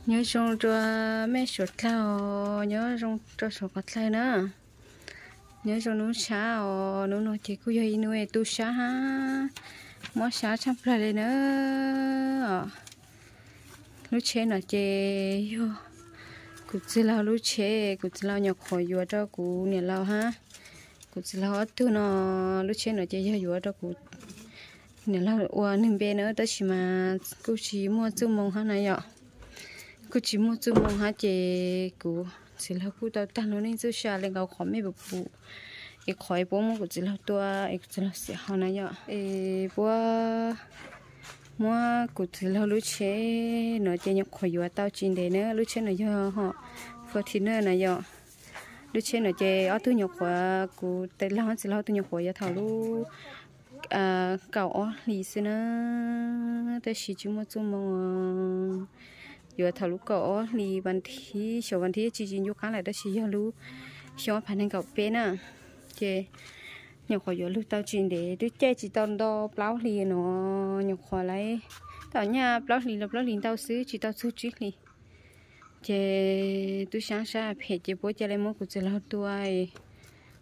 Nyob zoo rua mej suav dlawg, nyob zoo rua suav qhov dlawg na. Nyob zoo nub sab os, nub no ces kuj yog ib nub tu sab hab mob sab tshaj plawg le na. Lub tsheb no ces yog kuv txiv laug lub tsheb, kuv txiv laug nyuam qhuav yuav rau kuv niam laus hab. Kuv txiv laug ob tug no, lub tsheb no ces yog yuav rau kuv niam laug ua nwg npe na, tab sis mas kuj tsis muaj txuj moo hab na yom. Kuj tsis muaj txuj moo hab ces kuv txiv laug kuj tau taag lub neej txuj sa le nkaus qhov mej puv puv, es qhov es puab muab kuv txiv laug tua es kuv txiv laug xiam hov na yom, es puab muab kuv txiv laug lub tsheb no ces nyuam qhuav yuav tau tsis ntev na. Lub tsheb no yog hom Fortuner na yom. Lub tsheb no ces ob tug nyuam qhuav, kuv tes laug txiv laug ob tug nyuam qhuav yuav thaum lub kaum ob hlis xwb na, tab sis tsis muaj txuj moo, yuav thaum lub kaum ob hlis vas thiv, xyoo vas thiv tsis tsis ncu qaab lawm, tab sis yog lub xyoo ob phav nees nkaum peb na, ces nyuam qhuav yuav lug tau tsis ntev, twb caij tsis tau nto plaub hlis no, nyuam qhuav lawv tom nyaj plaub hlis los plaub hlis ntau xwb, tsis tau txug tsib hlis. Ces tub saab sab phem ces puab ca le muab kuv txiv laug tua,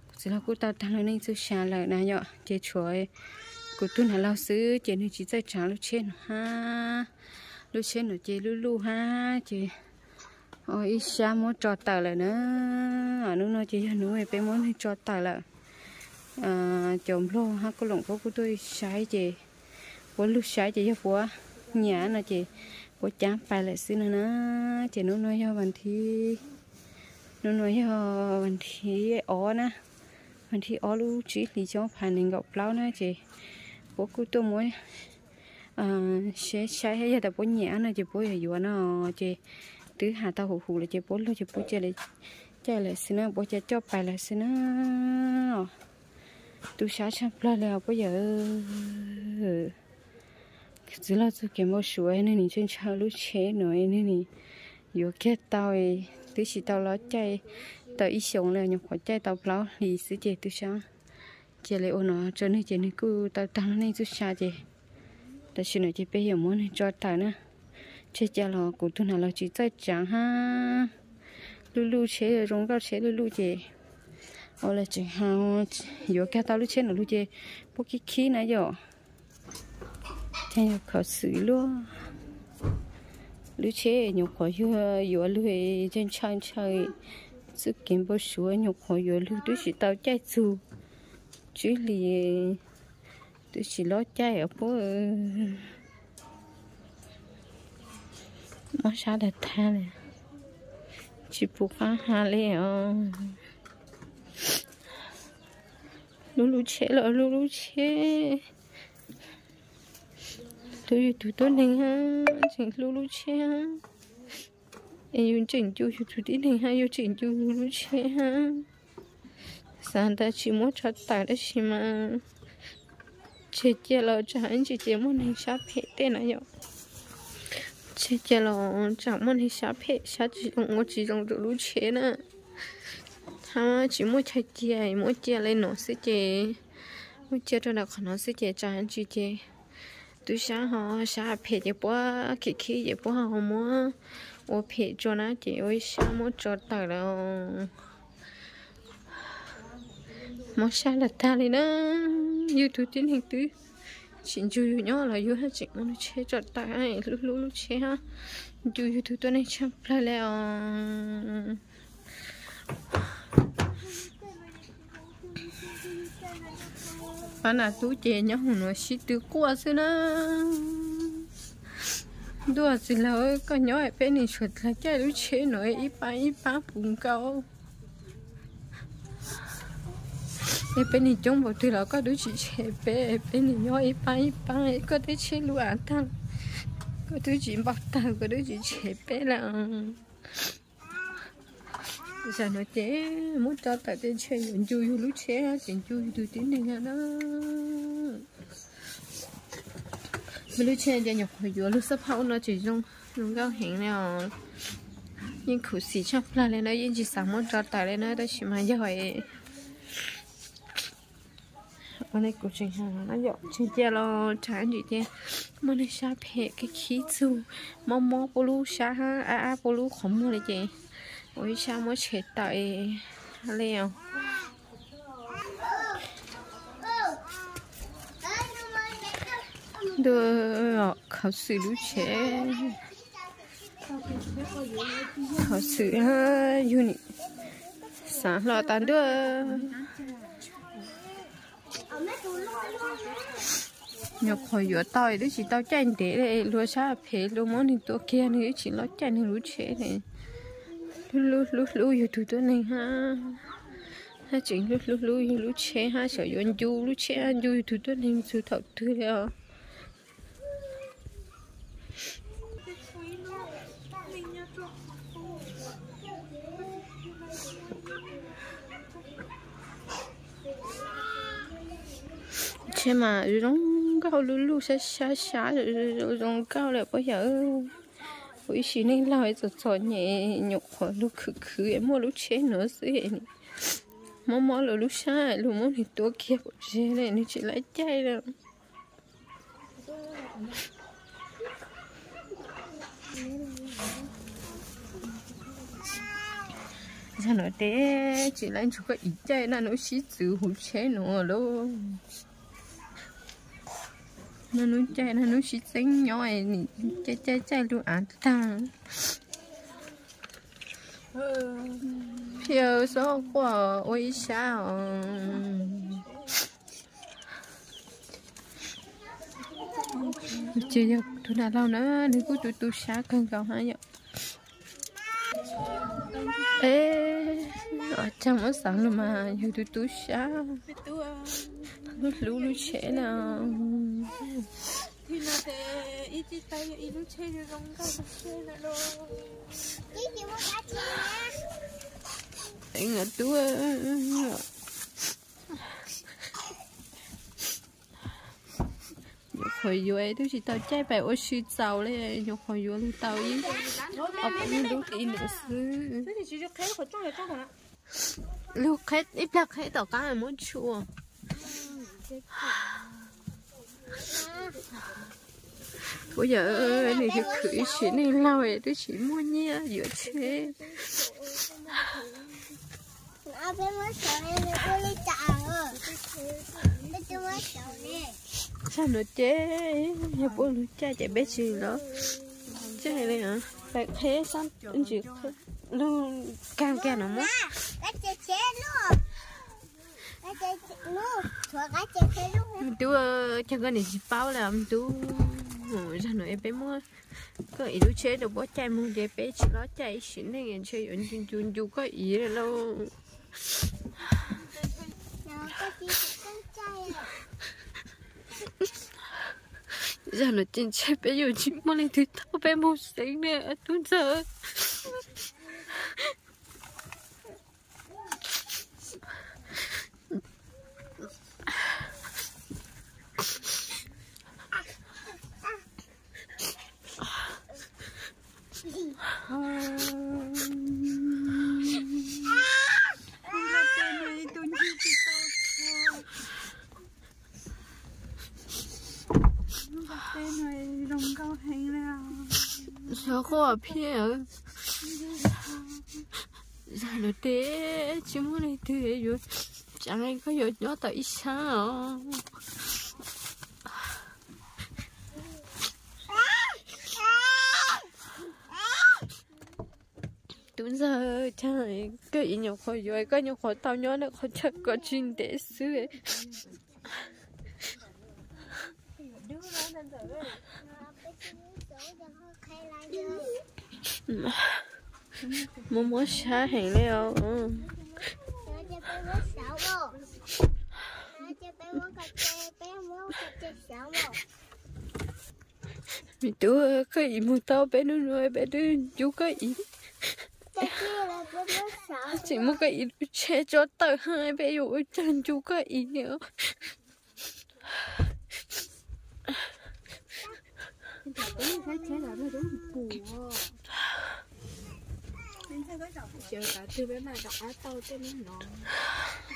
kuv txiv laug kuj tau taag lub neej txuj sa lawm na yom. Ces tshuav kuv tug nam laug xwb ces nwg tsis txawj tsaav lub tsheb no hab. Lub tsheb no ces luj luj hab ces ib sab muab tso tawm lawm na. Nub no ces yog nub peb muab nwg tso tawm lawm. Cov nplog hab kuj loom puab kuj tuaj saib ces puab lug saib ces yog puab nyam no ces puab caab pais lawm xwb no na. Ces nub no yog vas thiv, nub no yog vas thiv ob na, vas thiv ob lub tsib hlis xyoo ob phav nees nkaum plaub na ces puab kuj tuaj muab seb saib yog tas puab nyam no ces puab yuav yuav no ces twb has tau huv huv lawm ces puab lug ces puab ca le caij lawm xwb na, puab ca coj pais lawm xwb na. Tub saab tshaj plawg le puab yawm. Txiv laug txug kev npau suav nwg nim ntshaw ntshaw lub tsheb no nwg nim yuav kiag tau, twb tsis tau los caij tau ib xyoos le, nyuam qhuav caij tau plaub hlis xwb ces tub saab ca le ua no rua nwg ces nwg kuj tau taag lub neej txuj sa ces tam sim no ces peb yuav muab nwg tso tawm na. Tseg ca los kuv tug nam laug tsis txawj tsaav hab, luj luj tsheb zoo nkauj tsheb luj luj ces ua le tseem has yuav kag tau lub tsheb no lug ces puab khib khib na yom. Ces yog khov xwm luaj, lub tsheb nyuam qhuav yuav lug ntshaw ntshaw, txuj kev npau suav nyuam qhuav yuav lug twb tsis tau caij txug tsib hlis, twb tsis los caij os puab. Mob sab tag tag le, tsis pum qaab has le os. Lub lub tsheb los lub lub tsheb, hlub yug tug tuab neeg hab tseem hlub lub tsheb hab, es yug tseem ncu yug tug tib neeg hab yug tseem ncu yug lub tsheb hab. Xav tas tsis muab tso tawm tab sis mas tseg cia los tsam ib ntsis ces muaj neeg sab phem tej na yom. Tseg cia los tsam muaj neeg sab phem sab tsis zoo ua tsis zoo rau lub tsheb na. Hab tsis muaj chaw cia, muab cia le no xwb ces, muab cia rau ntawm qhov no xwb ces tsam ib ntsis ces tub saab ho sab phem ces puab khib khib ces puab ho muab ua phem tsua na ces ua ib sab muab tso tawm lawm. Mob sab tag tag li na, yug tug tib neeg twb tsis ncu yug nyob los yug hab tseem muab lub tsheb tso tawm, hlub hlub lub tsheb hab ncu yug tug tuab neeg tshaj plawg le os. Pab nam tub ces nyob hauv nuav sib tw quaj xwb na. Ntuj txiv laug, koj nyob peb nim suav dlawg caij lub tsheb no ib pab ib pab puv nkaus. Es peb nim coob npaum twg los koj twb tsis tshem peb, peb nim nyob ib pab ib pab, koj tej tsheb lub av tag, koj twb tsis npau taws, koj twb tsis tshem peb lawm. Zaum no ces muab tso tawm tej ntshe yuav ncu yug lub tsheb ces ncu yug tug tib neeg na. Lub tsheb ces nyuam qhuav yuav lug xab phau no tseem zoo, zoo nkauj heev li os. Yeej khuv xim tshaj plawg li na, yeej tsis xav muab tso tawm li na tab sis mas yog Ua li kuv tseem hais no yom, tseem cia los tsam ntsis tias muaj neeg sab phem kev khib txug, mob mob puab lub sab hab ab ab puab lub qhov muag li ces ua ib sab muab tshem tawm li os. Ntuj, khawv xwm lub tsheb, khawv xwm, yug nim xaav hlo tas ntuj. Nyuam qhuav yuav tau twb tsis tau caij ntev li, luag sab phem luag muab nwg tua kiag nwg twb tsis los caij nwg lub tsheb li. Hlub hlub hlub hlub yug tug tuab neeg hab, hab tseem hlub hlub hlub yug lub tsheb hab xyov yuav ncu lub tsheb hab ncu yug tug tuab neeg txug thaum twg li os. Tsheb mas zoo nkauj, lub lub sab sab sab zoo nkauj li puab yawm. Ua ib sim neej laug txom txom nyem, nyuam qhuav lug khwv khwv muaj lub tsheb nuav xwb, mob mob luag lub sab luag muab nwg tua kiag pov tseg li, nwg tsis lab caij li. Zag nuav tes tsis lab ntsug koj ib caij, naj nub sib txwv huv tsheb nuav lauj. Naj nub caij, naj nub sib txeeb nyob, caij caij caij lub av tag. Phiaj xob quaj ua ib sab os. Ces yog tug nam laug na, nws kuj tu tu sab kawg nkaus hab yom. Es, ua caag muab xaav lug mas yog tu tu sab, hlub hlub lub tsheb na. Tub, nyuam qhuav yuav twb tsis tau caij pais ua si txaus li, nyuam qhuav yuav lug tau ib ob peb lub li ntawd xwb. Lug qheb ib plag qheb tom qab muab tshua. Puab yawm, nws khwv khwv ib sim neej laug twb tsis muaj nyiaj yuav tsheb. Zag nuav ces yog puab lug caij ces peb tsis los caij li os. Pais qheb sab ntsis, lug kag kiag no muab. Tub, caag koj nim tsis paub li tub. Zag nuav peb muab koj ib lub tsheb rau puab caij moog ces peb tsis los caij ib sim neej ntshe yuav ncu ncu ncu koj ib lauj. Zag nuav ces ntshe peb yuav tsis muaj leej twg thauj peb moog xeev ne tub ntxawg. Xyov quaj phiaj. Zag nuav tes tsis muaj leej twg yuav tsaa, koj yuav nyob tau ib sab os. Tub ntxawg, koj ib nyuam qhuav yuav, koj nyuam qhuav tau nyob ntawm qhov chaw koj tsis ntev xwb. Mob mob sab heev li os. Me tub, koj ib moog tau peb nub nua peb twb ncu koj ib. Tseem muab koj ib lub tsheb tso tawm hab peb yuav ua caag ncu koj ib os.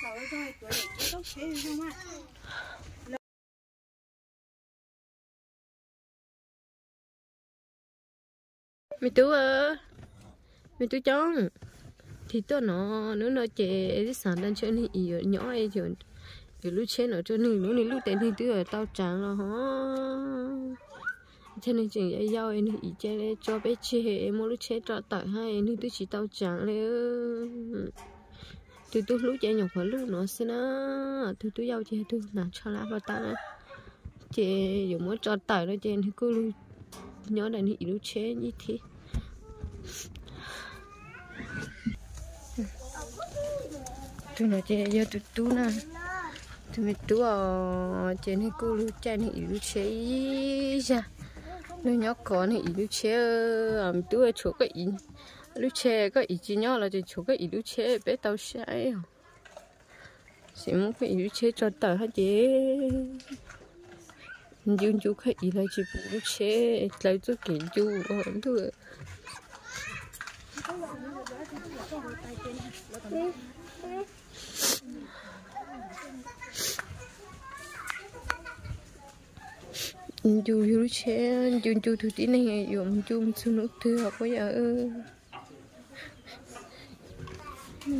Me tub, me tub Coob, tig tuaj no, hnub no ces tib xav tag ntshe nws ib yuav nyob, yuav lub tsheb no rau nws, hnub nws lub tes nws twb yuav tau tsaav los ho. Ces nws tseem yau yau, nws ib ce tso peb tseg, muab lub tsheb tso tawm hab nws twb tsis tau tsaav li. Tus tub hlub ces nyuam qhuav luj no xwb na, tus tub yau ces tus hnav tsho lab hlo tag na. Ces yuav muab tso tawm no ces nws kuj lug nyob ntawm nws ib lub tsheb ib thib. Tus no ces yog tus tub na, tus me tub os, ces nws kuj lug caij nws ib lub tsheb ib zag, lug nyob kov nws ib lub tsheb. Me tub, tshuav koj ib lub tsheb, koj ib tsis nyob los ces tshuav koj ib lub tsheb peb tau saib os. Sim muab koj ib lub tsheb tso tawm hab ces ncu ncu koj ib los tsis pum lub tsheb dlaws txuj kev ncu ntuj. Ncu yus lub tsheb, ncu ncu tug tib neeg, yuav mus ncu mus txug hnub twg os puab yawm.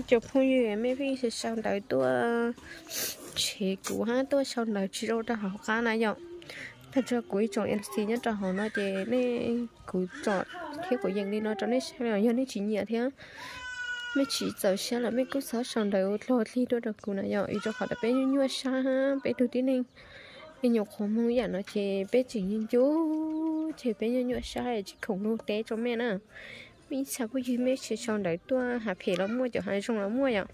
Cov phooj ywg, mej pheej sau ntawv tuaj tshev kuv hab tuaj sau ntawv tsis zoo rau hauv qab na yom. Tag nrho kuv ib tsoom MC nyob rau hauv no ces nej, kuv tsom thiab kuv yees li no rau nej saib los yog nej tsis nyiam thiab, mej tsis txaus siab los mej kuj txhob sau ntawv ua dlog dlig tuaj rau kuv na yom. Vim rau qhov tias peb nyuaj nyuaj sab hab peb tug tib neeg, peb nyuam qhuav moog ib yam no ces peb tseem ncu ncu, ces peb nyuaj nyuaj sab tsis khoom lug teb rau mej na. Mej ib txha phooj ywg mej tsis sau ntawv tuaj, hav phem los muaj, cov hav zoo los muaj yom.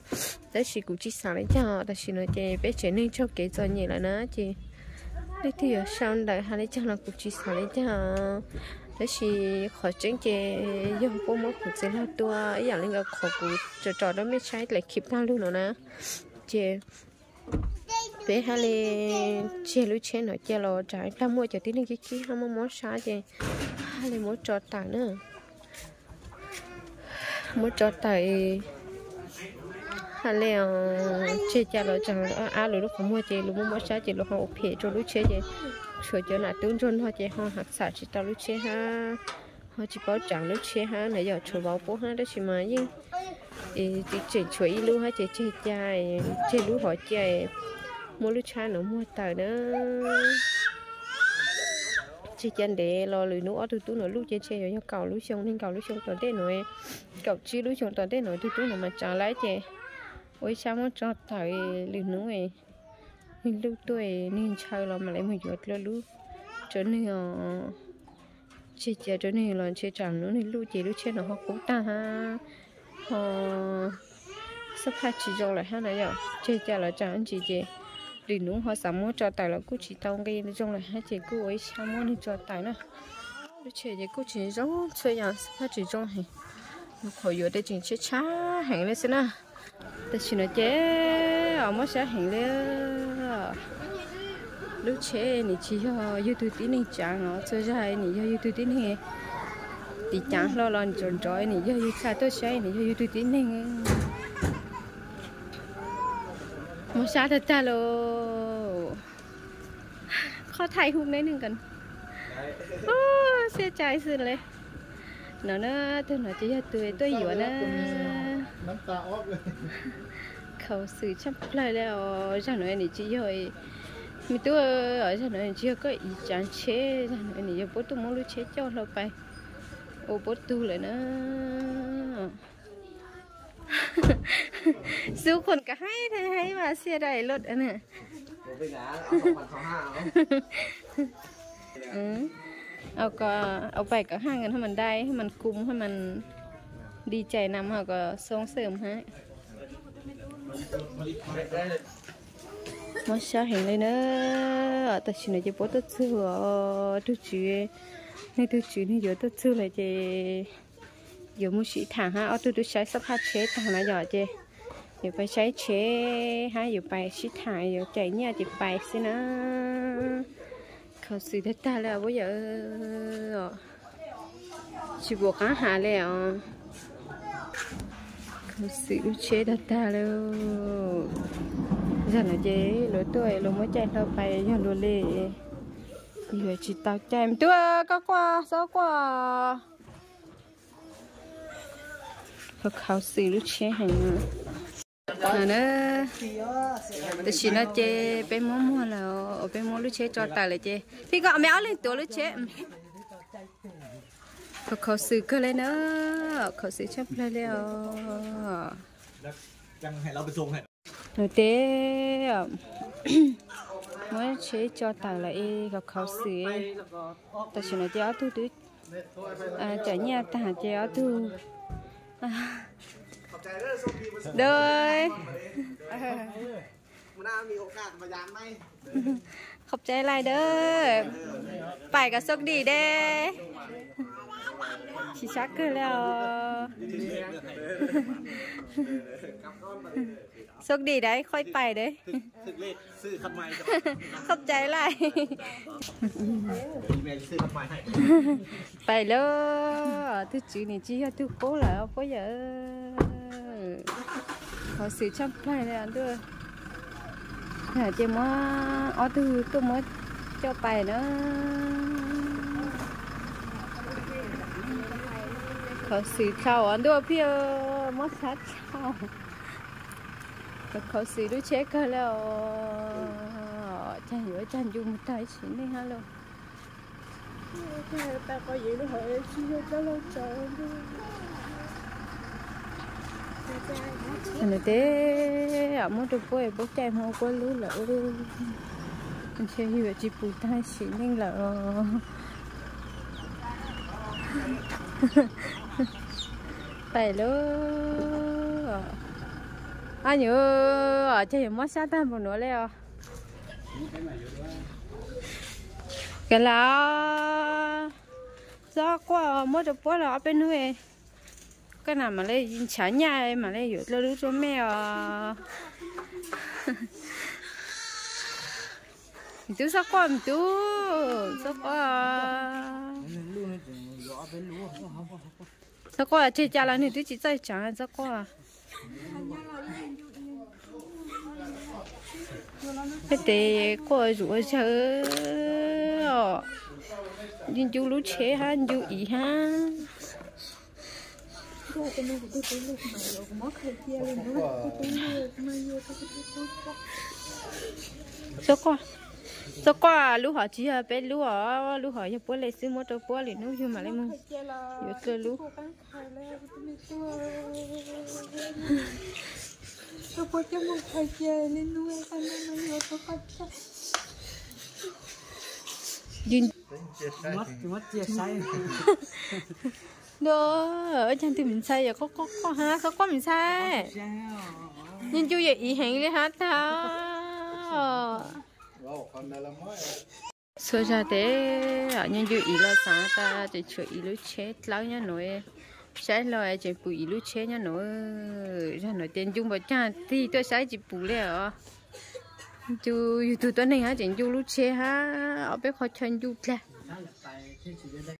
Tab sis kuv tsis xav li cas, tam sim no ces peb tsev neeg raug kev txom nyem lawm na ces leej twg yuav sau ntawv has li cas los kuv tsis xav li cas. Tab sis qhov tseeb ces yog puab muab kuv txiv laug tua ib yam li qhov kuv tso tso rau mej saib dlaim khib plag lug no na, ces peb hab li tseg lub tsheb no cia los tsam ib plag muaj cov tib neeg khib khib hab mob mob sab ces hab li muab tso tawm na. Muab tso tawm hab li tseg cia los tsam ab lug lub qhov muag ces lug mob mob sab ces lug ho ua phem rau lub tsheb ces tshuav cov nam tub ntsuag no ces ho hav xam tsis tau lub tsheb hab ho tsis paub tsaav lub tsheb hab na yom. Tshuav vauv puab hab tab sis mas yeej tseem tshuav ib lub hab ces tseg cia, tseg lub hov cia, muab lub tsheb no muag tawm na. Tseg cia ntev los lwm hnub ob tug tub no luj ces ntshe yuav yog kaum lub xyoo nees nkaum lub xyoo tom ntej no, kaum tsib lub xyoo tom ntej no tug tub no mas tsaav lawm ces ua ib sab muab tso tawm, lwm hnub nwg luj tuaj nwg ntshaw los mam li moog yuav dlua lub rau nwg os. Tseg cia rau nwg los ntshe tsam hnub nwg luj ces lub tsheb no ho qub tag hab ho xab phaj tsis zoo lawm hab na yom. Tseg cia los tsam ntsis ces lwm hnub ho xav muab tso tawm los kuj tsis tau nqi zoo lawm hab ces kuj ua ib sab muab nwg tso tawm na. Lub tsheb ces kuj tsis zoo txhua yam, xab phaj tsis zoo heev, nyuam qhuav yuav tej tseem tshiab tshab heev li xwb na. Tam sim no ces mob sab heev li. Lub tsheb nim tsis yog yug tug tib neeg tsaav os, txhua zag nim yog yug tug tib neeg tiv caav hlo los nrov nrov, nim yog yug txha tuaj saib nim yog yug tug tib neeg. Mob sab tag tag lauj. Qhov thaij hu neb neeg ko siab cai xwb le. No na, tug no ces yog tug tuaj yuav na. Khaus xwm tshaj plawg li os. Zag no nim tsis yog, me tub, zag no nim tsis yog koj ib tsaav tsheb, zag no nim yog puab tuaj muab lub tsheb coj hlo pais ua puab tug lawm na. Xub qhuas kav haib haib mas xiab dai lod na. Au pais kom haj nkas haj mas dai haj mas kum haj mas di cais nam ho kom xoo xwm hab. Mob sab heev li na. Tam sim no ces puab tuaj txug os, tug tswv, nwg tug tswv nwg yuav tuaj txug lawm ces yuav mus sib tham hab ob tug tub saib xab phaj tsheb tag na yom ces yuav pais saib tsheb hab yuav pais sib tham yuav cais nyiaj ces pais xwb na. Khaus xwm tag tag li puab yawm, tsis pum qaab has li os. Xwm lub tsheb tag tag lawm. Zag no ces luag tuaj luag muab caij hlo pais yog luag li. Yuav tsis tau caij, me tub, koj quaj, xob quaj. Khaus khaus Xwm lub tsheb heev no na. Tam sim no ces peb muab muag lawm, peb muab lub tsheb tso tawm lawm ces phij koj me ob leeg tuav lub tsheb. Khaus khaus Xwm kawg li na, khaus Xwm tshaj plawg li os. Nws teb muab tsheb tso tawm lawm es khaus khaus Xwm. Tam sim no ces ob tug twb cov nyiaj tag ces ob tug da. Khov cai lais dawb, pais kom xub dim de. Tsis sab kawg li os. Xub dim dawb, qhov pais dawb. Khov cai lais. Pais lawm, tus tswv nim tsis yog tus qub lawm puab yawm. Khaus Xwm tshaj plawg li ntuj. Ces muab ob tug tuaj muab coj pais na. Khaus Xwm tshau ntuj phij, muab sab tshau. Khaus Xwm lub tsheb kawg li os. Cas yuav cag ncu mus tag ib sim neej hab lauj. Nws teb muab rau puab, puab caij muab puab lub lawm. Ntshe yuav tsis pum tag sim neej lawm. Pais lawm. Ab nyuj, ces yuav muab sab tag npaum nuav li os. Kawg li, txhob quaj, muab rau puab los ob peb hnub, koj nam mam li ntshav nyaj mam li yuav dlua lub rua mej os. Me tub txhob quaj, me tub txhob quaj. Txhob quaj, tseg cas los nws twb tsis txawj tsaav, txhob quaj. Peb tes quaj zuj zus, ncu lub tsheb hab ncu ib hab. Txhob quaj, txhob quaj, lub hov tsis yog peb lub os, lub hov yog puab le xwb, muab rau puab, lwm hnub yug mam li mus yuav dlua lub. Ntuj, ua caag tug me ntxhais yog quaj quaj quaj hab, txhob quaj me ntxhais. Ncu yawm Iv heev li hab tag. Txhua zag tes ncu Iv los xaav tas tseem tshuav Iv lub tsheb dlawb nyob nuav, saib hlo tseem pum Iv lub tsheb nyob nuav. Zag nuav tes ncu npaum caag tig tuaj saib tsis pum li os. Ncu yug tug tuab neeg hab tseem ncu lub tsheb hab ob peb qhov chaw ncu dlaag.